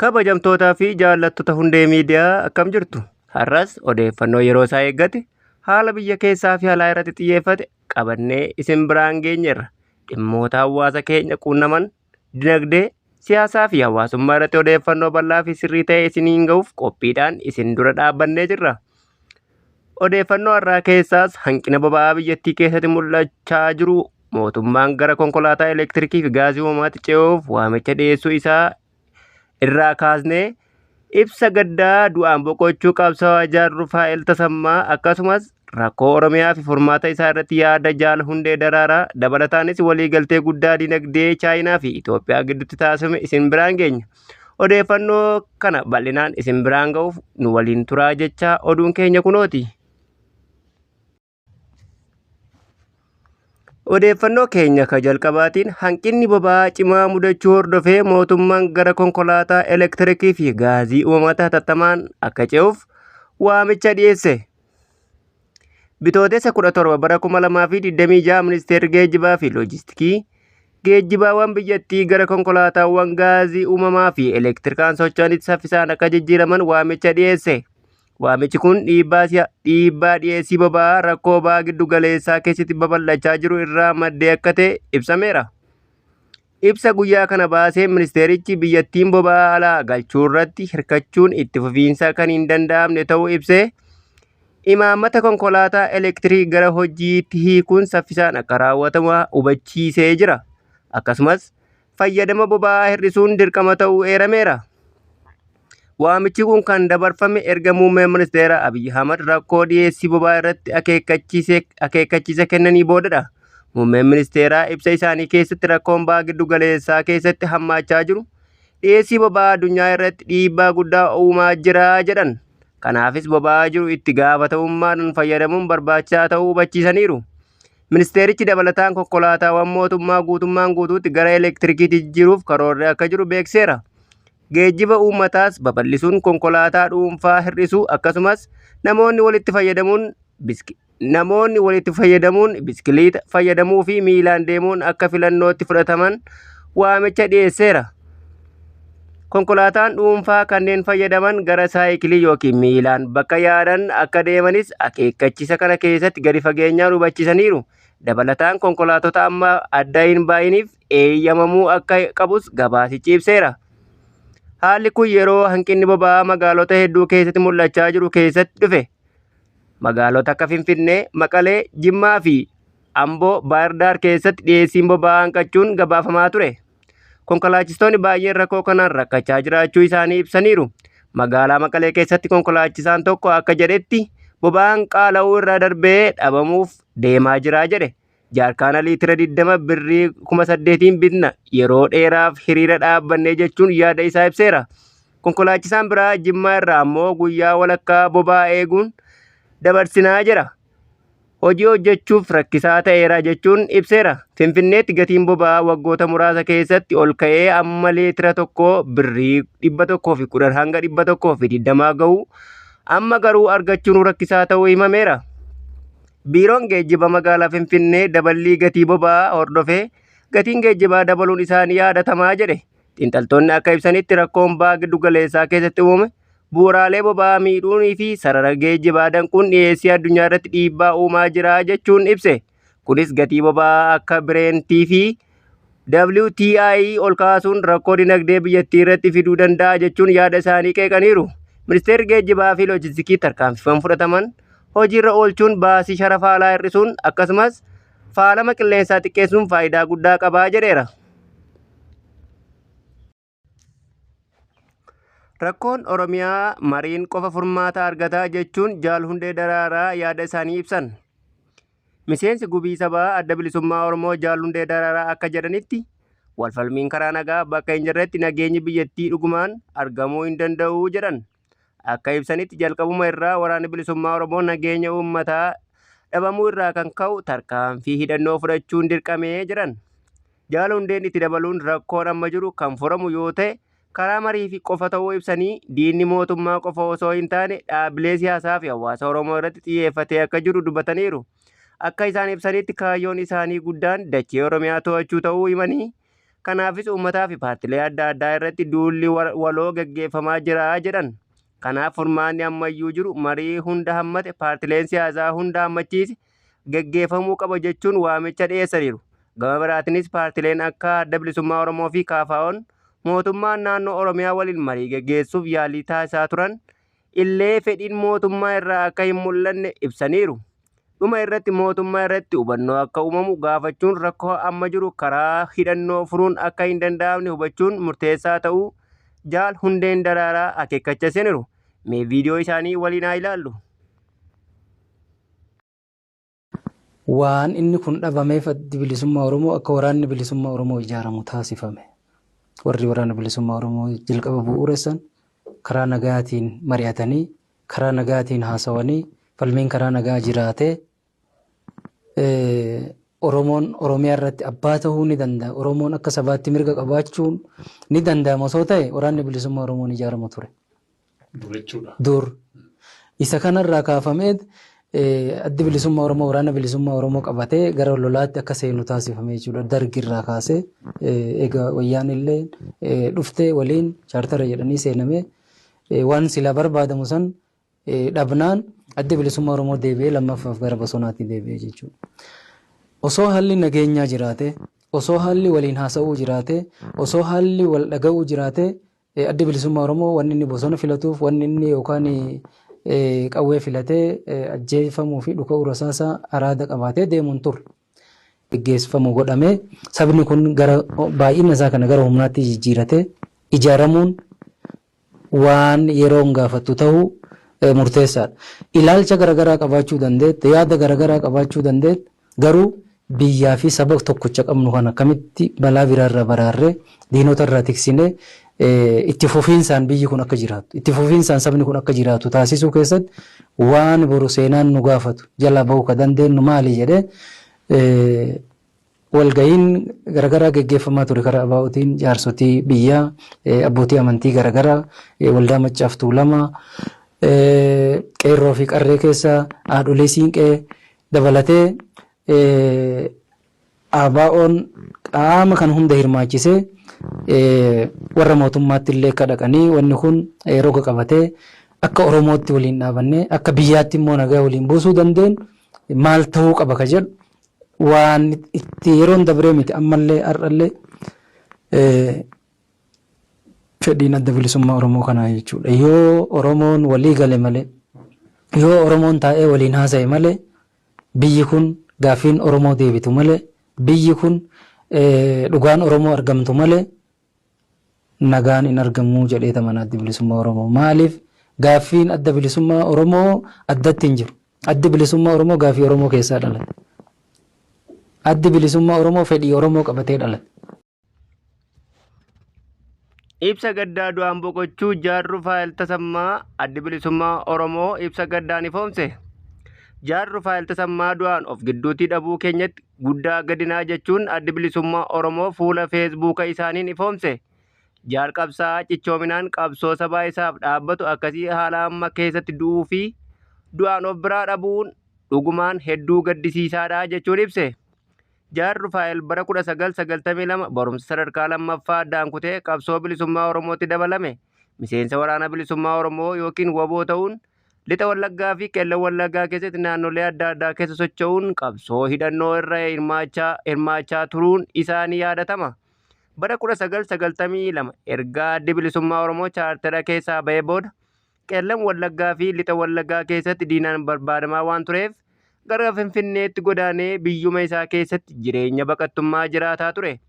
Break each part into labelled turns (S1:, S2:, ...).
S1: Kabajamtootaa fi jaallattota Hundee Miidiyaa akkam jirtu? Har'as odeeffannoo yeroo isaa eeggate haala biyya keessaa fi alaa irratti xiyyeeffate qabannee isin biraan geenyeerra. Dhimmoota hawaasa keenya quunnaman, dinagdee, siyaasaa fi hawaasummaa irratti odeeffannoo bal'aa fi sirrii ta'e isiniin ga'uuf qophiidhaan isin dura dhaabbannee jirra. Odeeffannoo har'aa keessaas hanqina boba'aa biyyattii keessatti mul'achaa jiru mootummaan gara konkolaataa elektirikii fi gaazii uumamaatti ce'uuf waamicha dhiyeessuu isaa irraa kaasnee ibsa gaddaa du'aan boqochuu qabsaa'aa Jaal Rufaa'el Tasammaa akkasumas rakkoo Oromiyaa fi furmaata isaa irratti yaada Jaal Hundee Daraaraa dabalataanis waliigaltee guddaa dinagdee Chaayinaa fi Itoophiyaa gidduutti taasifame isin biraan geenya. Odeeffannoo kana bal'inaan isin biraan ga'uuf nu waliin turaa jechaa oduun keenya kunooti. Odeeffannoo keenya ka jalqabaatiin hanqinni boba'aa cimaa mudachuu hordofee mootummaan gara konkolaataa elektirikii fi gaazii uumamaatti hatattamaan akka ce'uuf waamicha dhiyeesse. Bitootessa 17 bara 2026 Ministeerri Geejjibaa fi Loojistikii geejjibaawwan biyyattii gara konkolaataawwan gaazii uumamaa fi elektirikaan socho'anitti saffisaan akka jijjiiraman waamicha dhiyeesse. Waamichi kun dhiibbaa dhiibbaa dhiyeessii boba'aa rakkoo baha giddu galeessaa keessatti babal'achaa jiru irraa maddee akka ta'e ibsameera. Ibsa guyyaa kana baaseen ministeerichi biyyattiin boba'aa alaa galchuurratti hirkachuun itti fufiinsa kan hin danda'amne ta'uu ibsee, imaammata konkolaataa elektirikii gara hojiitti hiikuun saffisaan akka raawwatamu hubachiisee jira. Akkasumas fayyadama boba'aa hir'isuun dirqama ta'uu eerameera. Waamichi kun kan dabarfame erga muummeen ministeera Abiy Ahmad rakkoo dhiyeessii boba'aa irratti akeekkachiisa kennanii boodadha. Muummeen ministeeraa ibsa isaanii keessatti rakkoon baha giddu galeessaa keessatti hammaachaa jiru dhiyeessii boba'aa addunyaa irratti dhiibbaa guddaa uumaa jira jedhan. Kanaafis boba'aa jiru itti gaafatamummaadhaan fayyadamuun barbaachisaa ta'uu hubachiisaniiru. Ministeerichi dabalataan konkolaataawwan mootummaa guutummaan guutuutti gara elektirikiitti jijjiiruuf karoorri akka jiru beeksiseera. Geejjiba uummataas babal'isuun konkolaataa dhuunfaa hir'isuu akkasumas namoonni walitti fayyadamuun namoonni walitti fayyadamuun biskiliita fayyadamuu fi miilaan deemuun akka filannootti fudhataman waamicha dhiyeesseera. Konkolaataan dhuunfaa kanneen fayyadaman gara saayikilii yookiin miilaan bakka yaadan akka deemanis akeekkachiisa kana keessatti gadi fageenyaan hubachiisaniiru. Dabalataan konkolaatota amma adda hin baa'iniif eeyyamamuu akka qabus gabaasichi ibseera. Haalli kun yeroo hanqinni boba'aa magaalota hedduu keessatti mul'achaa jiru keessatti dhufe. Magaalota akka Finfinnee, Maqalee, Jimmaa fi Amboo, Baahir Daar keessatti dhiyeessiin boba'aa hanqachuun gabaafamaa ture. Konkolaachistoonni baay'een rakkoo kanaan rakkachaa jiraachuu isaanii ibsaniiru. Magaalaa Maqalee keessatti konkolaachisaan tokko akka jedhetti boba'aan qaala'uu irra darbee dhabamuuf deemaa jira jedhe. Jaarkaana liitira 20 birrii 8,000n bitna yeroo dheeraaf hiriira dhaabbannee jechuun yaada isaa ibseera. Konkolaachisaan biraa Jimmaa irraa ammoo guyyaa walakkaa boba'aa eeguun dabarsinaa jedha. Hojii hojjechuuf rakkisaa ta'eera jechuun ibseera. Finfinneetti gatiin boba'aa waggoota muraasa keessatti ol ka'ee amma liitira tokko birrii 110 hanga 120 gahu amma garuu argachuun rakkisaa ta'uu himameera. Biiroon Geejjiba Magaalaa Finfinnee daballii gatii boba'aa hordofee gatiin geejjibaa dabaluun isaa ni yaadatamaa jedhe. Xiinxaltoonni akka ibsanitti rakkoon baha giddugaleessaa keessatti uumame bu'uuraalee boba'aa miidhuunii fi sarara geejjibaa danquun dhiyeessii addunyaa irratti dhiibbaa uumaa jira jechuun ibse. Kunis gatii boba'aa akka Bireentii fi WTI ol kaasuun rakkoo dinagdee biyyattii irratti fiduu danda'a jechuun yaada isaanii qeeqaniiru. Ministeerri Geejjibaa fi Loojistikii tarkaanfiiwwan fudhataman hojiirra oolchuun baasii sharafa alaa hir'isuun akkasumas faalama qilleensaa xiqqeessuun faayidaa guddaa qabaa jedheera. Rakkoon Oromiyaa mariin qofa furmaata argata jechuun Jaal Hundee Daraaraa yaada isaanii ibsan. Miseensi Gubii Sabaa Adda Bilisummaa Oromoo Jaal Hundee Daraaraa akka jedhanitti, walfalmiin karaa nagaa bakka hin jirretti nageenyi biyyattii dhugumaan argamuu hin danda'u jedhan. Akka ibsanitti jalqabuma irraa Waraanni Bilisummaa Oromoo nageenya uummataa dhabamuu irraa kan ka'u tarkaanfii hidhannoo fudhachuun dirqame jedhan. Jaal Hundeen itti dabaluun rakkoon amma jiru kan furamu yoo ta'e karaa marii fi qofa ta'uu ibsanii diinni mootummaa qofa osoo hin taane dhaabbilee siyaasaa fi hawaasa Oromoo irratti xiyyeeffatee akka jiru dubbataniiru. Akka isaan ibsanitti kaayyoon isaanii guddaan dachee Oromiyaa to'achuu ta'uu himanii Kanaafis uummataa fi paartilee adda addaa irratti duulli waloo gaggeeffamaa jira jedhan. Kanaaf furmaanni ammayyuu jiru marii hunda hammate paartileen siyaasaa hunda hammachiise gaggeeffamuu qaba jechuun waamicha dhiyeessaniiru. Gama biraatiinis paartileen akka Adda Bilisummaa Oromoo fi KFO'n mootummaan naannoo Oromiyaa waliin marii gaggeessuuf yaalii taasisaa turan illee fedhiin mootummaa irraa akka hin mul'anne ibsaniiru. Dhuma irratti mootummaa irratti hubannoo akka uumamu gaafachuun rakkoo amma jiru karaa hidhannoo furuun akka hin danda'amne hubachuun murteessaa ta'uu Jaal Hundeen Daraaraa akeekkachiisaniiru. Mee viidiyoo isaanii waliin haa ilaallu.
S2: Waan inni kun dhabameef Addi Bilisummaa Oromoo akka Waraanni Bilisummaa Oromoo ijaaramu taasifame. Warri Waraana Bilisummaa Oromoo jalqaba bu'uuressan karaa nagayaatiin mari'atanii, karaa nagayaatiin haasawanii, falmiin karaa nagaa jiraatee Oromoon Oromiyaa irratti abbaa ta'uu ni danda'a. Oromoon akka sabaatti mirga qabaachuun ni danda'ama osoo ta'e Waraanni Bilisummaa Oromoo ni ijaarama ture.
S3: Dur jechuudha.
S2: Dur. Isa kanarraa kaafamee Addi Bilisummaa Oromoo Waraana Bilisummaa Oromoo qabatee gara lolaatti akka seenu taasifame jechuudha. Dargi irraa kaasee egaa wayyaan illee dhuftee waliin chaartara jedhanii seenamee waan silaa barbaadamu san dhabnaan Addi Bilisummaa Oromoo deebi'ee lammaffaaf gara bosonaatti deebi'ee jechuudha. Osoo haalli nageenyaa jiraate, osoo haalli waliin haasa'uu jiraate, osoo haalli wal dhaga'uu jiraate Addi Bilisummaa Oromoo wanni inni bosona filatuuf, wanni inni yookaan qawwee filatee ajjeefamuu fi dhuka'uu rasaasaa araada qabaatee deemu hin turre. Geggeeffamu godhamee sabni kun gara baay'ina isaa kana gara humnaatti jijjiiratee ijaaramuun waan yeroon gaafattu ta'uu murteessaadha. Ilaalcha garagaraa qabaachuu dandeetta, yaada garagaraa qabaachuu dandeetta, garuu biyyaa fi saba tokkocha qabnu kana akkamitti balaa biraarraa baraarree, diinota irraa tiksinee itti fufiinsaan biyyi kun akka jiraattu, itti fufiinsaan sabni kun akka jiraatu taasisuu keessatti waan boru seenaan nu gaafatu jalaa bahuu ka dandeenyu maali jedhee Walgahiin garagaraa geggeeffamaa ture karaa ABOtiin jaarsotii biyyaa, abbootii amantii garagaraa, waldaa Maccaaf Tuulamaa, qeerroo fi qarree keessa haadholii siinqee dabalatee ABOn qaama kana hunda hirmaachisee warra mootummaatti illee akka dhaqanii wanni kun roga qabatee akka Oromootti waliin dhaabannee akka biyyaatti immoo nagaa waliin buusuu dandeenyu maal ta'uu qaba ka jedhu waan itti yeroon dabree miti ammallee har'allee fedhiin adda bilisummaa Oromoo kanaa jechuudha. Yoo Oromoon walii gale malee, yoo Oromoon taa'ee waliin haasa'e malee, biyyi kun gaaffiin Oromoo deebitu malee, biyyi kun dhugaan Oromoo argamtu malee nagaan hin argamu jedhee amana Addi Bilisummaa Oromoo. Maaliif gaaffiin Adda Bilisummaa Oromoo addatti hin jiru. Addi Bilisummaa Oromoo gaaffii Oromoo keessaa dhalate. Addi Bilisummaa Oromoo fedhii Oromoo qabatee dhalate.
S1: Ibsa gaddaa du'aan boqochuu Jaal Rufaa'el Tasammaa Addi Bilisummaa Oromoo ibsa gaddaan ifoomse. Jaal Rufaa'el Tasammaa du'aan of gidduutti dhabuu keenyatti guddaa gadinaa jechuun Addi Bilisummaa Oromoo fuula Feesbuuka isaaniin ifoomse. Jaal qabsaa'aa cichoominaan qabsoo sabaa isaaf dhaabbatu akkasii haala amma keessatti du'uu fi du'aan of biraa dhabuun dhugumaan hedduu gaddisiisaadha jechuun ibse. Jaal Rufaa'el bara 1992 barumsa sadarkaa lammaffaa addaan kutee qabsoo bilisummaa Oromootti dabalame. Miseensa Waraana Bilisummaa Oromoo yookiin wbo ta'uun Lixa Wallaggaa fi Qellem Wallaggaa keessatti naannolee adda addaa keessa socho'uun qabsoo hidhannoo irra hirmaachaa turuun isaa ni yaadatama. Bara 1992 erga Addi Bilisummaa Oromoo chaartera keessaa ba'ee booda Qellem Wallaggaa fi Lixa Wallaggaa keessatti diinaan barbaadamaa waan tureef gara Finfinneetti godaanee biyyuma isaa keessatti jireenya baqattummaa jiraataa ture.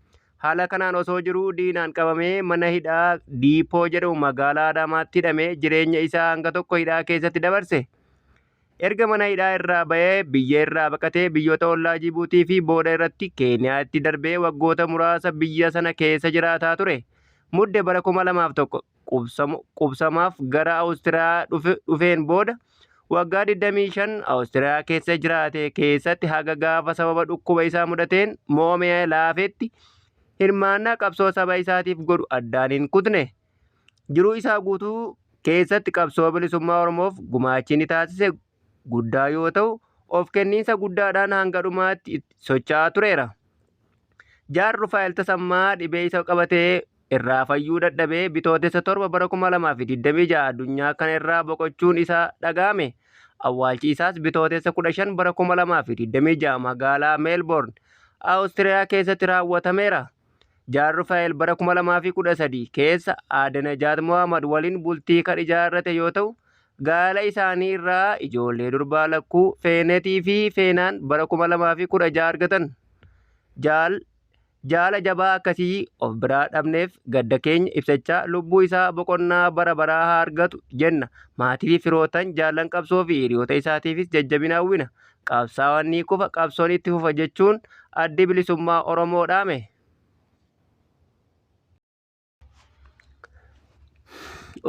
S1: Haala kanaan osoo jiruu diinaan qabamee mana hidhaa Diipoo jedhamu magaalaa Adaamaatti hidhamee jireenya isaa hanga tokko hidhaa keessatti dabarse. Erga mana hidhaa irraa ba'ee biyya irraa baqatee biyyoota ollaa Jibuutii fi booda irratti Keeniyaatti darbee waggoota muraasa biyya sana keessa jiraataa ture. Mudde bara 2001 qubsamaaf gara Awustiriyaa dhufeen booda waggaa 25 Awustiriyaa keessa jiraate keessatti haga gaafa sababa dhukkuba isaa mudateen mo'amee laafetti hirmaannaa qabsoo saba isaatiif godhu addaan hin kutne. Jiruu isaa guutuu keessatti qabsoo bilisummaa Oromoof gumaachi inni taasise guddaa yoo ta'u, of kenniinsa guddaadhaan hanga dhumaatti socho'aa tureera. Jaal Rufaa'el Tasammaa dhibee isa qabatee irraa fayyuu dadhabee Bitootessa 7 bara 2026 addunyaa kana irraa boqochuun isaa dhaga'ame. Awwaalchi isaas Bitootessa 15 bara 2026 magaalaa Meelboorn, Awustiriyaa keessatti raawwatameera. Jaal Rufaa'el bara 2013 keessa Aadde Najaat Mohaammed waliin bultii kan ijaarrate yoo ta'u, gaala isaanii irraa ijoollee durbaa lakkuu Feenetii fi Feenaan bara 2016 argatan. Jaal Jaala jabaa akkasii of biraa dhabneef gadda keenya ibsachaa lubbuu isaa boqonnaa bara baraa haa argatu jenna. Maatii fi firoottan, jaallan qabsoo fi hiriyoota isaatiifis jajjabina hawwina. Qabsaawaan ni kufa, qabsoon itti fufa jechuun Addi Bilisummaa Oromoo dhaame.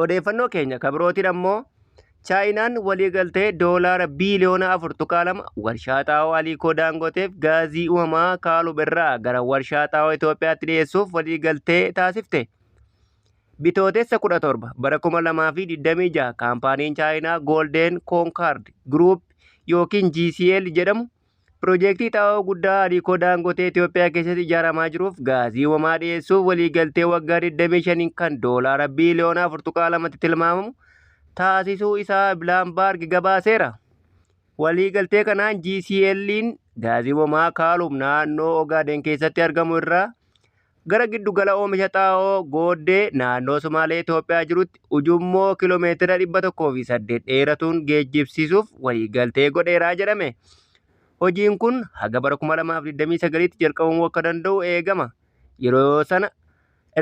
S1: Odeeffannoo keenya ka birootiin ammoo Chaayinaan waliigaltee doolaara biiliyoona 4.2 warshaa xaa'oo Aliikoo Daangoteef gaazii uumamaa Kaalub irraa gara warshaa xaa'oo Itoophiyaatti dhiyeessuuf waliigaltee taasifte. Bitootessa 17 bara 2026 kaampaaniin Chaayinaa Golden Concord Group yookiin GCL jedhamu Piroojeektii xaa'oo guddaa Aliikoo Daangotee Itoophiyaa keessatti ijaaramaa jiruuf gaazii uumamaa dhiyeessuuf waliigaltee waggaa 25 kan doolaara biiliyoona 4.2tti tilmaamamu taasisuu isaa Bilaambaarg gabaaseera. Waliigaltee kanaan GCL'n gaazii uumamaa Kaalub naannoo Ogaaden keessatti argamu irraa gara giddugala oomisha xaa'oo Gooddee naannoo Sumaalee Itoophiyaa jirutti ujummoo kiiloomeetira 108 dheeratuun geejjibsiisuuf waliigaltee godheeraa jedhame. Hojiin kun haga bara 2029tti jalqabamuu akka danda'u eegama. Yeroo sana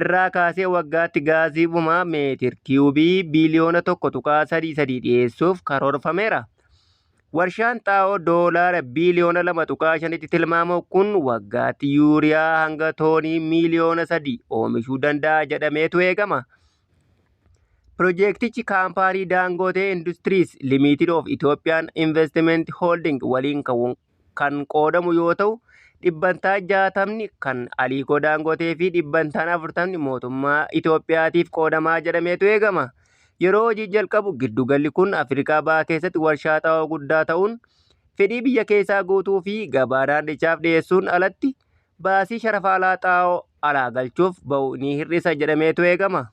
S1: irraa kaasee waggaatti gaazii uumamaa meetir kiyuubii biiliyoona 1.33 dhiyeessuuf karoorfameera. Warshaan xaa'oo doolaara biiliyoona 2.5tti tilmaamamu kun waggaatti yuuriyaa hanga toonii miiliyoona 3 oomishuu danda'a jedhameetu eegama. Piroojeektichi kaampaanii Daangootee Industiriis Limiitid of Itoophiyaan Investiment Holding waliin kan qoodamu yoo ta'u, dhibbantaa 60 kan Aliikoo Daangotee fi dhibbantaan 40 mootummaa Itoophiyaatiif qoodamaa jedhameetu eegama. Yeroo hojii jalqabu giddugalli kun Afrikaa Bahaa keessatti warshaa xaa'oo guddaa ta'uun fedhii biyya keessaa guutuu fi gabaa naannichaaf dhiyeessuun alatti baasii sharafa alaa xaa'oo alaa galchuuf ba'u ni hir'isa jedhameetu eegama.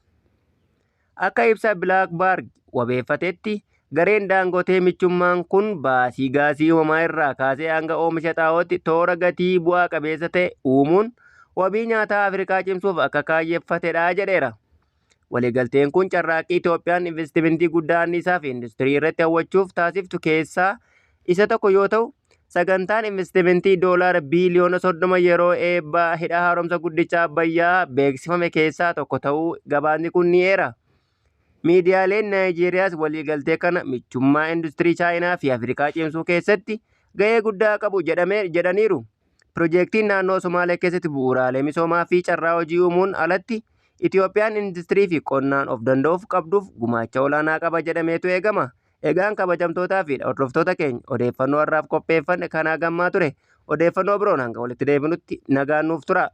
S1: Akka ibsa Bilaakbaarg wabeeffatetti, gareen Daangotee michummaan kun baasii gaasii uumamaa irraa kaasee hanga oomisha xaa'ootti toora gatii bu'aa qabeessa ta'e uumuun wabii nyaataa Afrikaa cimsuuf akka kaayyeffatedha jedheera. Waliigalteen kun carraaqqii Itoophiyaan investimentii guddaa anniisaa fi industirii irratti hawwachuuf taasiftu keessaa isa tokko yoo ta'u, sagantaan investimentii doolaara biiliyoona 30 yeroo eebba hidha haaromsa guddicha Abbayyaa beeksifame keessaa tokko ta'uu gabaasni kun ni eera. Miidiyaaleen Naayijeeriyaas waliigaltee kana michummaa industirii Chaayinaa fi Afrikaa cimsuu keessatti gahee guddaa qabu jedhame jedhaniiru. Piroojeektiin naannoo Somaalee keessatti bu'uuraalee misoomaa fi carraa hojii uumuun alatti Itoophiyaan industirii fi qonnaan of danda'uuf qabduuf gumaacha olaanaa qaba jedhameetu eegama. Egaan kabajamtootaa fi hordoftoota keenya odeeffannoo har'aaf qopheeffanne kanaa gammaa ture. Odeeffannoo biroon hanga walitti deebinutti nagaan nuuf tura.